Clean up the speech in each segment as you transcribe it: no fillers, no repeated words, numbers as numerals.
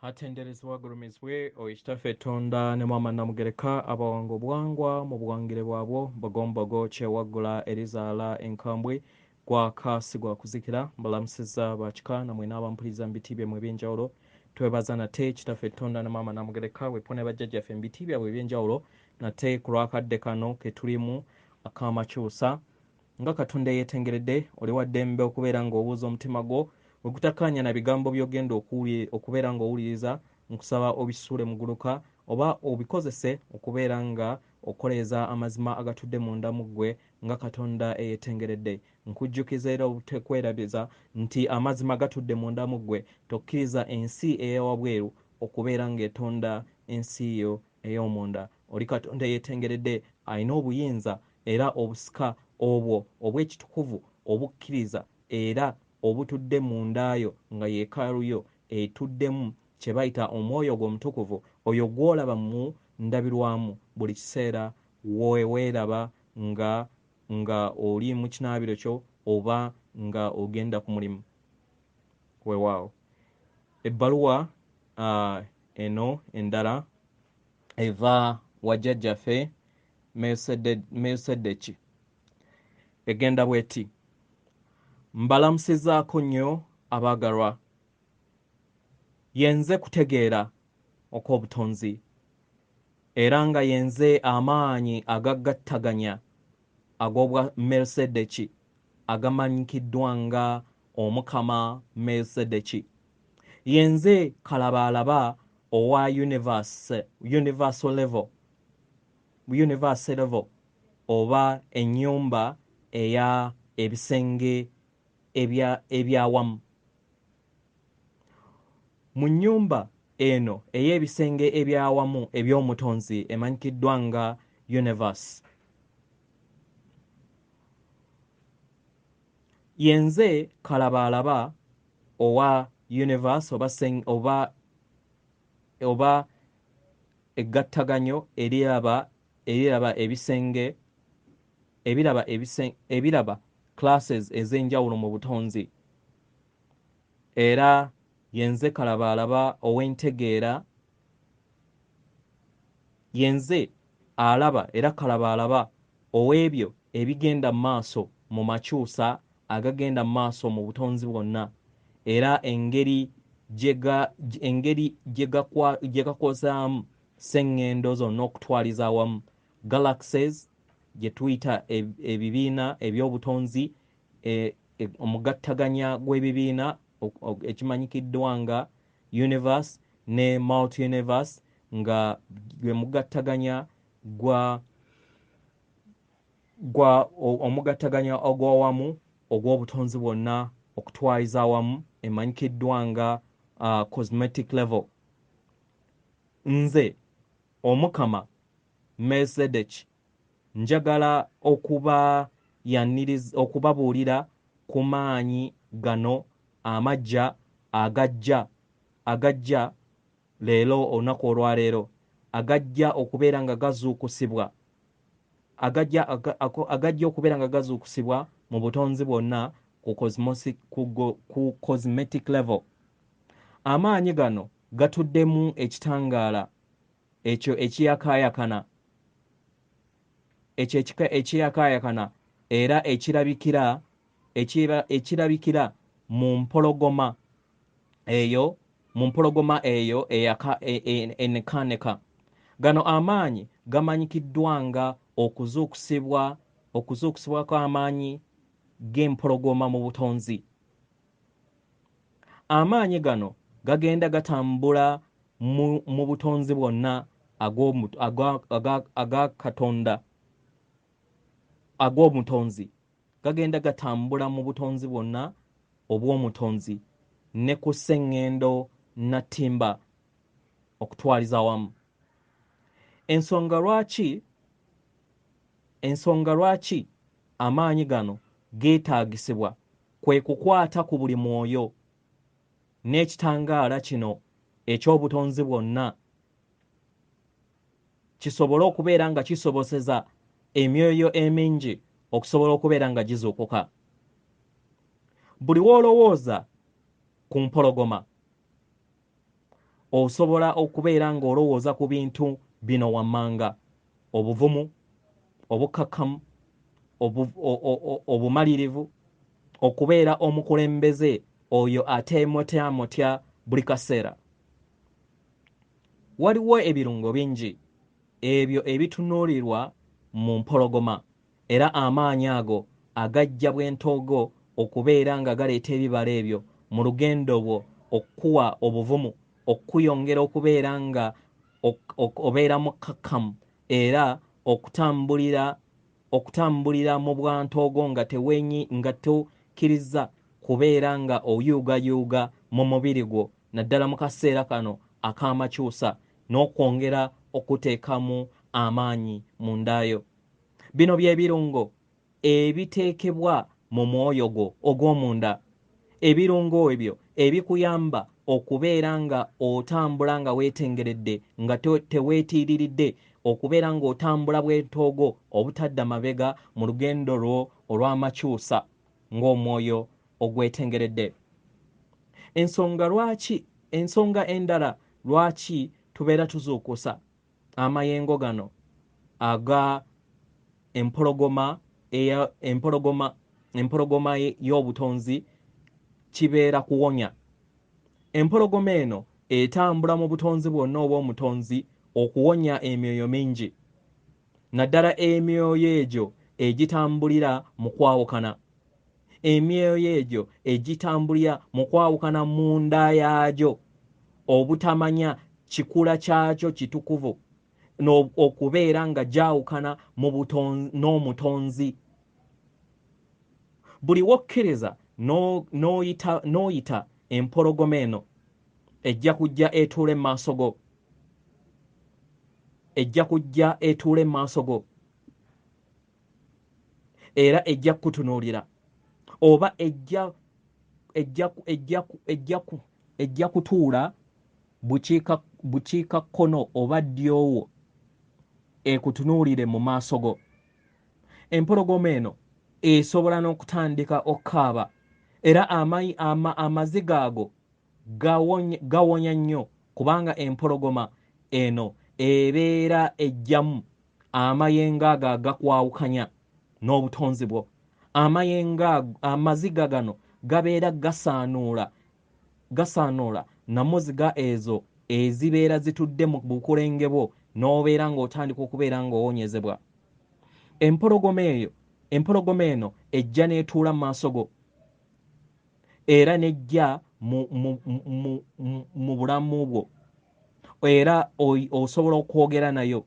Atenderezebwa agulumizibwe oyo Kitaffe Tonda ne Maama Namugereka abawanga obuwangwa mu buwangire bwabwo Mbogombogo kyewaggula erizaala enkambwe gwaka si gwa kuzikira. Mbalamusizza bakika namwe n'abampuliriza mu biti byammwe eby'enjawulo. Twebaza nate Kitaffe Tonda ne Maama Namugereka wepo ne bajjajjaffe mu biti byabwe eby'enjawulo nate ku lw'akadde kano ke tulimu ak'amakyusa. Nga Katonda eyeetengeredde, oli wa ddembe okubeera ng'obuuza omutima gwo bwe gutakkaanya na bigambo by'ogenda okubeera ng'owuliriza, nkusaba obisuule muguluka oba obikozese okubeera nga okoleeza amazima agatudde munda mu ggwe nga Katonda eyeetengeredde. Nkujjukiza era obutekwerabiza nti amazima gatudde munda mu ggwe, tokkiriza ensi ey'ewabweru okubeera ng'etonda ensi yo ey'omunda. Oli Katonda eyeetengeredde, alina obuyinza era obusika obwo obw'ekitukuvu obukkiriza era obutudde mundaayo nga yeekaalu yo etuddemu kye bayita omwoyo gwo omutukuvu, oyo gw'olaba mu ndabirwamu buli kiseera weeraba nga oli mu kinaabiro kyo oba nga ogenda ku mulimu. Weewaawo. Ebbaluwa eno endala eva wa jjajjaffe Melkisedeki. Egenda bw'eti: mbalamusizaako nnyo abaagalwa. Yenze kutegeera okw'obutonzi era nga yenze amaanyi agagattaganya ag'obwa Melkisedeki agamanyikiddwa nga Omukama Melkisedeki. Yenze kalabaalaba owa universal level oba ennyumba eya ebisenge ebyawamu. Mu nnyumba eno ey'ebisenge ebyawamu eby'omutonzi emanyikiddwa nga universe. Yenze kalabaalaba owa universe oba eggattaganyo eriraba ebisenge ebiraba classes ez'enjawulo mu butonzi. Era yenze kalabaalaba ow'entegeera, yenze alaba era kalabaalaba ow'ebyo ebigenda mu maaso mu makyusa agagenda mu maaso mu butonzi bwonna, era engeri gye gakozaamu sseŋŋendo zonna okutwaliza awamu galaxies gye tuyita ebibiina eby'obutonzi, omugattaganya gw'ebibiina ekimanyikiddwa nga universe ne multi universe nga gwe mugattaganya gwa omugattaganya ogw'awamu ogw'obutonzi bwonna okutwaliza awamu emanyikiddwa nga cosmetic level. Nze Omukama Melkisedeki njagala okubabuulira ku maanyi gano amajja agajja leero olunaku olwaleero, agajja okubeera nga gazuukusibwa, agajja okubeera nga gazuukusibwa mu butonzi bwonna ku cosmetic level. Amaanyi gano gatuddemu ekitangaala ekyo ekiyakaayakana, ekyo ekiyakaayakana era ekirabikira mu mpologoma eyo, enekaaneka. Gano amaanyi gamanyikiddwa nga okuzuukusibwa kw'amaanyi g'empologoma mu butonzi. Amaanyi gano gagenda gatambula mu butonzi bwonna aga Katonda ag'omutonzi, gagenda gatambula mu butonzi bwonna obw'omutonzi ne ku sseŋŋendo nattimba okutwaliza awamu. Ensonga lwaki amaanyi gano geetaagisibwa kwe kukwata ku buli mwoyo n'ekitangaala kino eky'obutonzi bwonna kisobole okubeera nga kisoboseza emyoyo emingi okusobola okubeera nga gizuukuka. Buli w'olowooza ku mpologoma Osobola okubeera ng'olowooza ku bintu bino wammanga: obuvumu, obukkakkamu, obumalirivu, okubeera omukulembeze oyo ateemotyamotya buli kaseera. Waliwo ebirungo bingi ebyo ebitunuulirwa mu mpologoma, era amaanyi ago agajja bwentoogo okubeera nga galeeta ebibala ebyo mu lugendo bwo, okukuwa obuvumu, okuyongera okubeera nga obeera mukkakkamu, era okutambulira mu bwantoogo nga nga tokkiriza kubeera nga oyuugayuuga mu mubiri gwo, naddala mu kaseera kano ak'amakyusa, n'okwongera okuteekamu amaanyi mu ndaayo. Bino bye birungo ebiteekebwa mu mwoyo gwo ogw'omunda, ebirungo ebyo ebikuyamba okubeera nga otambula nga weetengeredde, nga teweetiiriridde, okubeera ng'otambula bwentoogo obutadda mabega mu lugendo lwo olw'amakyusa ng'omwoyo ogwetengeredde. Ensonga endala lwaki tubeera tuzuukusa amayengo gano aga empologoma y'obutonzi kibeera kuwonya. Empologoma eno etambula mu butonzi bwonna obw'omutonzi okuwonya emyoyo mingi, naddala emyoyo egyo egitambulira mu kwawukana, emyoyo egyo egitambulira mu kwawukana munda yaagyo, obutamanya kikula kyakyo kitukuvu, okubeera nga gyawukana n'omutonzi. Buli wokkiriza n'oyita empologoma eno, ejja kujja etuule maaso go, ejja kujja etuule maaso go, era ejja kutunuulira, oba ejja kutuula bukiika kkono oba ddyowo ekutunuulire mu maaso go. Empologoma eno esobola n'okutandika okukaaba, era amaziga ago gawonya nnyo, kubanga empologoma eno ebeera ejjamu amayengo ago agakwawukanya n'obutonzi bwo. Amayengo, amaziga gano gabeera gasaanuula namuziga ezo ezibeera zitudde mu bukulenge bwo, n'obeera ng'otandika okubeera ng'owonyezebwa. Empologoma eno ejja n'etuula mu maaso go, era n'ejja mu bulamu bwo, era osobola okwogera nayo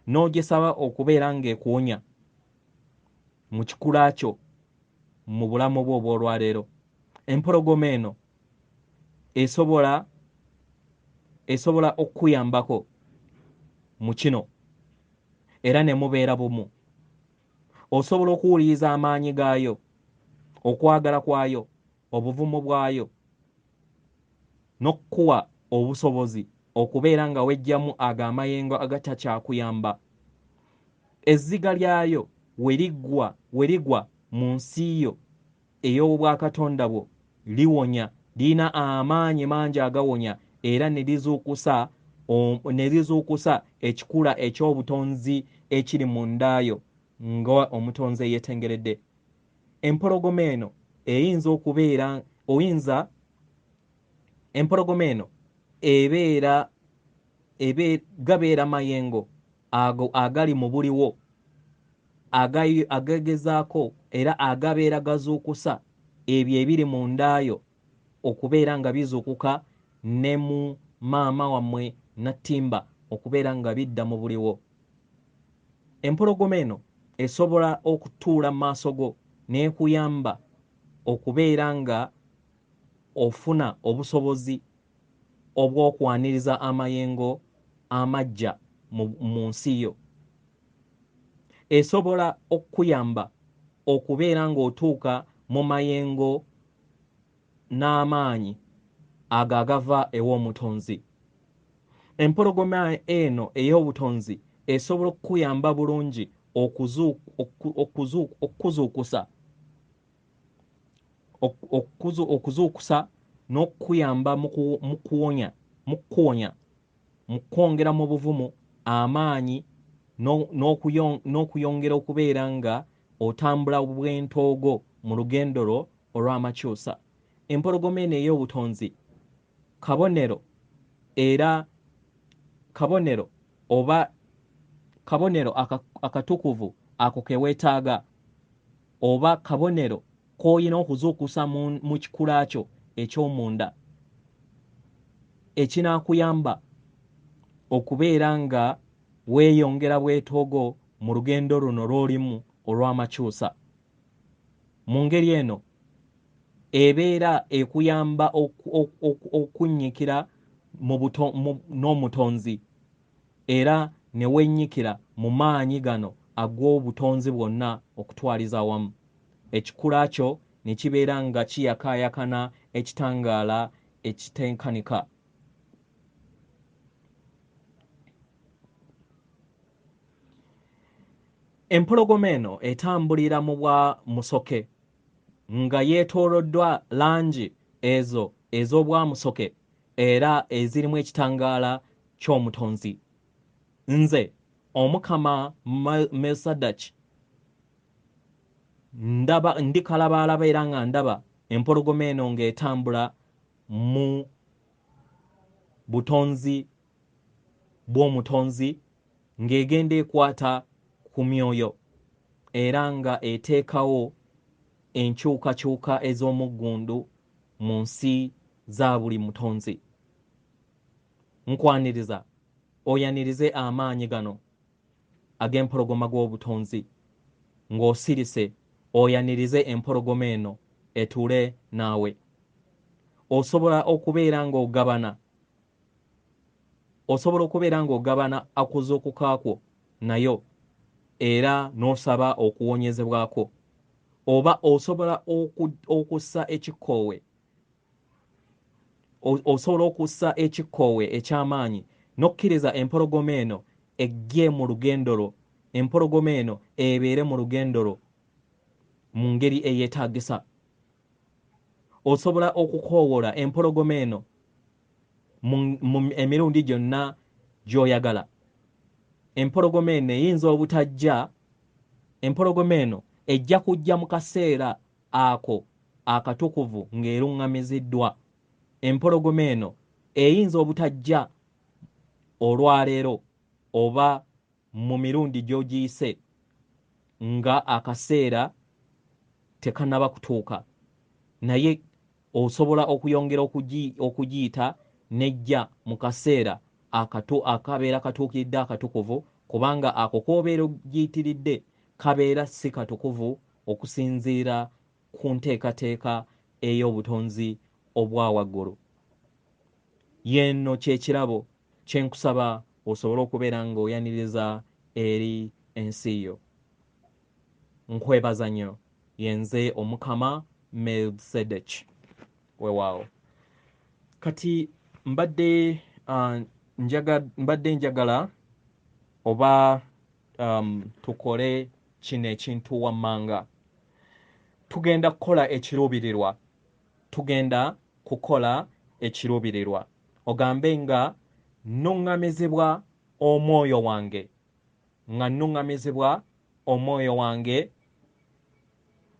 n'ogisaba okubeera ng'ekuwonya mu kikula kyo mu bulamu bwo obw'olwaleero. Empologoma eno esobola okukuyambako mu kino, era ne mubeera bumu. Osobola okuwuliriza amaanyi gaayo, okwagala kwayo, obuvumu bwayo, n'okukuwa obusobozi okubeera nga wejjamu ago amayengo agatakyakuyamba. Ezziga lyayo we ligwa mu nsi yo ey'obwakatonda bwo liwonya, lirina amaanyi mangi agawonya, era ne lizuukusa ekikula eky'obutonzi ekiri mu ndaayo nga omutonzi eyeetengeredde. Empologoma eno eyinza okubeera empologoma eno ebeera gabeera mayengo ago agali mu buliwo agagezaako era agabeera gazuukusa ebyo ebiri mu ndaayo okubeera nga bizuukuka ne mu maama wammwe Nattimba okubeera nga bidda mu buliwo. Empologoma eno esobola okutuula mu maaso go n'ekuyamba okubeera nga ofuna obusobozi obw'okwaniriza amayengo amajja mu nsi yo. Esobola okukuyamba okubeera ng'otuuka mu mayengo n'amaanyi ago agava ew'omutonzi. Empologoma eno ey'obutonzi esobola okukuyamba bulungi okuzuukusa n'okukuyamba mu kuwonya mu kukuwonya, mu kukwongera mu buvumu, amaanyi n'okuyongera okubeera nga otambula bwentoogo mu lugendo lwo olw'amakyusa. Empologoma eno ey'obutonzi kabonero era kabonero oba kabonero akatukuvu ako ke weetaaga, oba kabonero k'olina okuzuukusa mu kikula kyo eky'omunda ekinaakuyamba okubeera nga weeyongera bwetoogo mu lugendo luno lw'olimu olw'amakyusa. Mu ngeri eno ebeera ekuyamba okunnyikira n'omutonzi, era ne wennyikira mu maanyi gano ag'obutonzi bwonna okutwaliza awamu. Ekikula kyo ne kibeera nga kiyakaayakana ekitangaala ekitenkanika. Empologoma eno etambulira mu bwa musoke nga yeetooloddwa langi ezo ez'obwamusoke era ezirimu ekitangaala ky'omutonzi. Nze Omukama Melsadaki ndaba ndi kalabaalaba era nga ndaba empologoma eno ng'etambula mu butonzi bw'omutonzi, ng'egenda ekwata ku myoyo era nga eteekawo enkyukakyuka ez'omuggundu mu nsi za buli mutonzi. Nkwaniriza oyanirize amaanyi gano ag'empologoma g'obutonzi ng'osirise, oyanirize empologoma eno etuule naawe. Osobola okubeera ng'ogabana, osobola okubeera ng'ogabana akuzuukuka kwo nayo era n'osaba okuwonyezebwako, oba osobola okussa ekikoowe, osobola okussa ekikoowe eky'amaanyi n'okkiriza empologoma eno ejje mu lugendo lwo, empologoma eno ebeere mu lugendo lwo mu ngeri eyeetaagisa. Osobola okukoowoola empologoma eno mu emirundi gyonna gy'oyagala. Empologoma eno eyinza obutajja, empologoma eno ejja kujja mu kaseera ako akatukuvu ng'eruŋŋamiziddwa. Empologoma eno eyinza obutajja olwaleero oba mu mirundi gy'ogiyise nga akaseera tekannaba kutuuka, naye osobola okuyongera okugiyita n'ejja mu kaseera akabeera katuukiridde akatukuvu, kubanga ako k'obeera ogiyitiridde kabeera si katukuvu okusinziira ku nteekateeka ey'obutonzi obwa waggulu. Y'eno kye kirabo kye nkusaba osobole okubeera ng'oyaniriza eri ensi yo. Nkwebaza nnyo. Yenze Omukama Melkisedeki. Weewaawo. Kati mbadde mbadde njagala oba tukole kino ekintu wammanga. Tugenda kukola ekiruubirirwa. Tugenda kukola ekiruubirirwa. Ogambe nga nnuŋŋamizibwa omwoyo wange, nga nnuŋŋamizibwa omwoyo wange,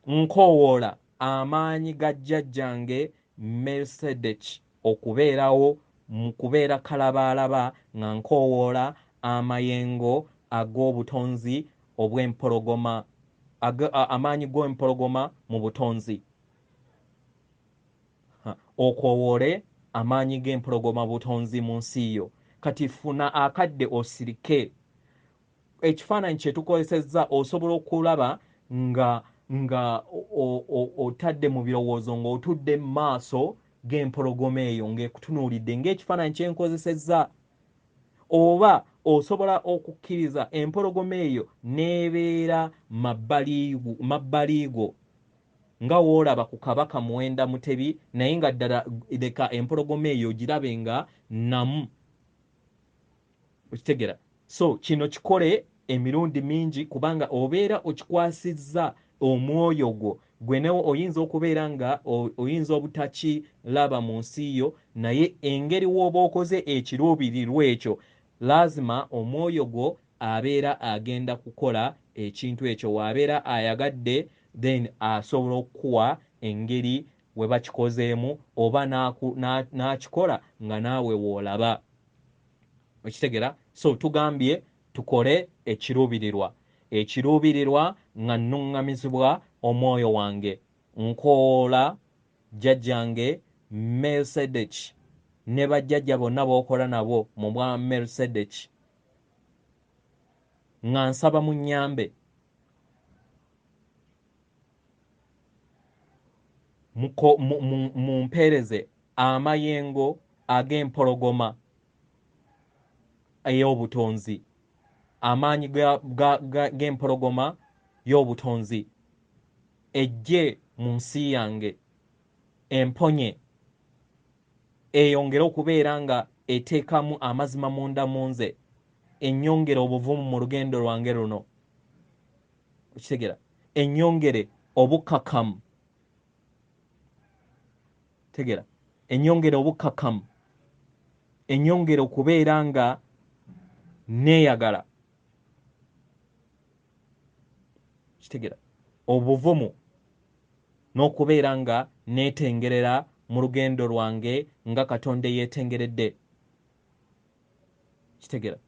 nkoowoola amaanyi ga jjajjange Melkisedeki okubeerawo mu kubeera kalabaalaba nga nkoowoola amayengo ag'obutonzi obw'empologoma, amaanyi g'empologoma mu butonzi. Okoowoole amaanyi g'empologoma butonzi mu nsi yo. Kati funa akadde osirike. Ekifaananyi kye tukozesezza osobola okulaba nga otadde mu birowoozo ng'otudde mu maaso g'empologoma eyo ng'ekutunuulidde ng'ekifaananyi kye nkozesezza, oba osobola okukkiriza empologoma eyo n'ebeera mabbali go nga w'olaba ku Kabaka Muwenda Mutebi, naye nga ddala leka empologoma eyo ogirabe nga nnamu. Okitegera? So kino kikole emirundi mingi, kubanga obeera okikwasizza omwoyo gwo Gwe ne oyinza okubeera nga oyinza obutakiraba mu nsi yo, naye engeri w'oba okoze ekiruubirirwa ekyo, laazima omwoyo gwo abeera agenda kukola ekintu ekyo. W'abeera ayagadde, then asobola okukuwa engeri we bakikozeemu oba n'akikola nga naawe w'olaba. Okitegera? So tugambye tukole ekiruubirirwa. Ekiruubirirwa nga nnuŋŋamizibwa omwoyo wange. Nkoola jjajjange Melsedeki ne bajjajja bonna b'okola nabo mu bwa Melsedeki, nga nsaba munnyambe mumpeereze amayengo ag'empologoma ey'obutonzi, amaanyi g'empologoma y'obutonzi ejje mu nsi yange, emponye, eyongere okubeera nga eteekamu amazima munda mu nze, ennyongere obuvumu mu lugendo lwange luno. Okitegera? Ennyongere obukkakkamu. Tegera, ennyongere obukkakkamu, ennyongere okubeera nga neeyagala. Kitegera, obuvumu n'okubeera nga neetengerera mu lugendo lwange nga Katonda eyeetengeredde. Kitegera?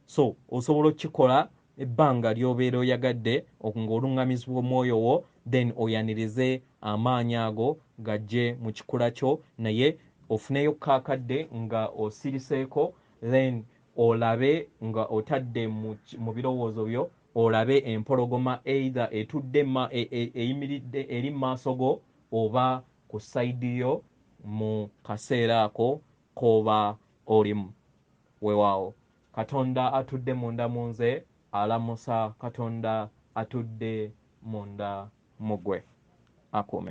So osobola okukikola ebbanga ly'obeera oyagadde ng'oluŋŋamizibwa omwoyo wo, then oyanirize amaanyi ago gajje mu kikula kyo, naye ofuneyo kaakadde nga osiriseeko, then olabe nga otadde mu birowoozo byo, olabe empologoma either etudde eyimiridde eri mu maaso go oba ku sayidi yo mu kaseera ako k'oba olimu. Weewaawo Katonda atudde munda mu nze alamusa Katonda atudde munda mu ggwe. Akuume.